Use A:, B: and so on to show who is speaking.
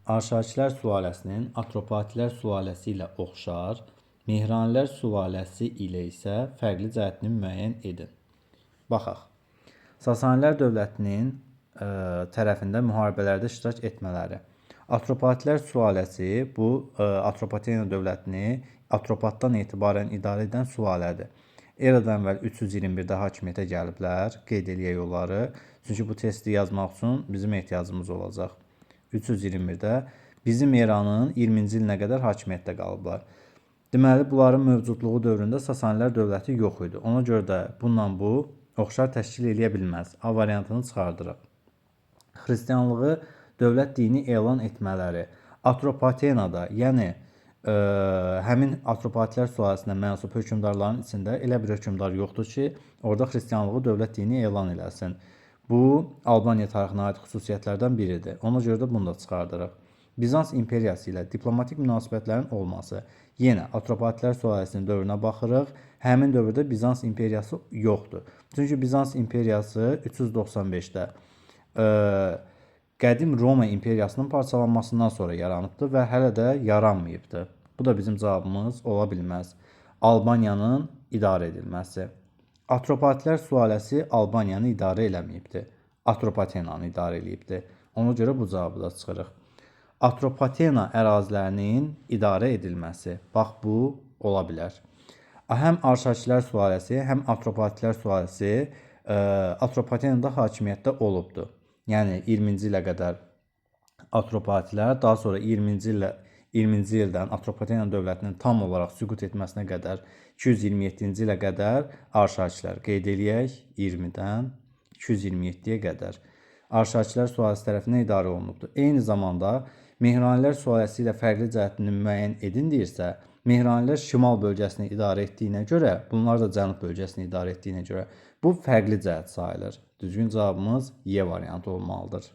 A: Arşakilər sülaləsinin Atropatilər sülaləsi ilə oxşar, Mehranilər sülaləsi ilə isə fərqli cəhətini müəyyən edin. Baxaq. Sasanilər dövlətinin tərəfində müharibələrdə iştirak etmələri. Atropatilər sülaləsi bu Atropatena dövlətini Atropatdan etibarən idarə edən sülalədir. Eradan əvvəl 321-də hakimiyyətə gəliblər. Qeyd eləyək onları. Çünki bu testi yazmaq üçün bizim ehtiyacımız olacaq. 321-də bizim eranın 20-ci ilinə qədər hakimiyyətdə qalıblar. Deməli, bunların mövcudluğu dövründə Sasanilər dövləti yox idi. Ona görə də bununla bu oxşar təşkil eləyə bilməz. A variantını çıxardırıq. Xristianlığı dövlət dini elan etmələri. Atropatenada, yəni həmin Atropatilər sülaləsinə mənsup hökmdarların içində elə bir hökmdar yoxdur ki, orada xristianlığı dövlət dini elan eləsin. Bu Albaniya tarixinə aid xüsusiyyətlərdən biridir. Ona görə də bunu da çıxardırıq. Bizans imperiyası ilə diplomatik münasibətlərin olması. Yenə Atropatilər sülaləsinin dövrünə baxırıq. Həmin dövrdə Bizans imperiyası yoxdur. Çünki Bizans imperiyası 395-də qədim Roma imperiyasının parçalanmasından sonra yaranıbdır və hələ də yaranmayıbdır. Bu da bizim cavabımız ola bilməz. Albaniyanın idarə edilməsi. Atropatilər sülaləsi Albaniyanı idarə eləməyibdir. Atropatenanı idarə eləyibdir. Ona görə bu cavabı da çıxırıq. Atropatena ərazilərinin idarə edilməsi. Bax bu ola bilər. Həm Arşakilər sülaləsi, həm Atropatilər sülaləsi Atropatenada hakimiyyətdə olubdur. Yəni 20-ci ilə qədər Atropatilər, daha sonra 20-ci ildən Atropatena dövlətinin tam olaraq süqut etməsinə qədər 227-ci ilə qədər Arşakilər qeyd eləyək 20-dən 227-yə qədər Arşakilər sülaləsi tərəfindən idarə olunubdur. Eyni zamanda Mehranilər sülaləsi ilə fərqli cəhətini müəyyən edin deyirsə, Mehranilər şimal bölgəsini idarə etdiyinə görə, bunlar da cənub bölgəsini idarə etdiyinə görə bu fərqli cəhət sayılır. Düzgün cavabımız Y variantı olmalıdır.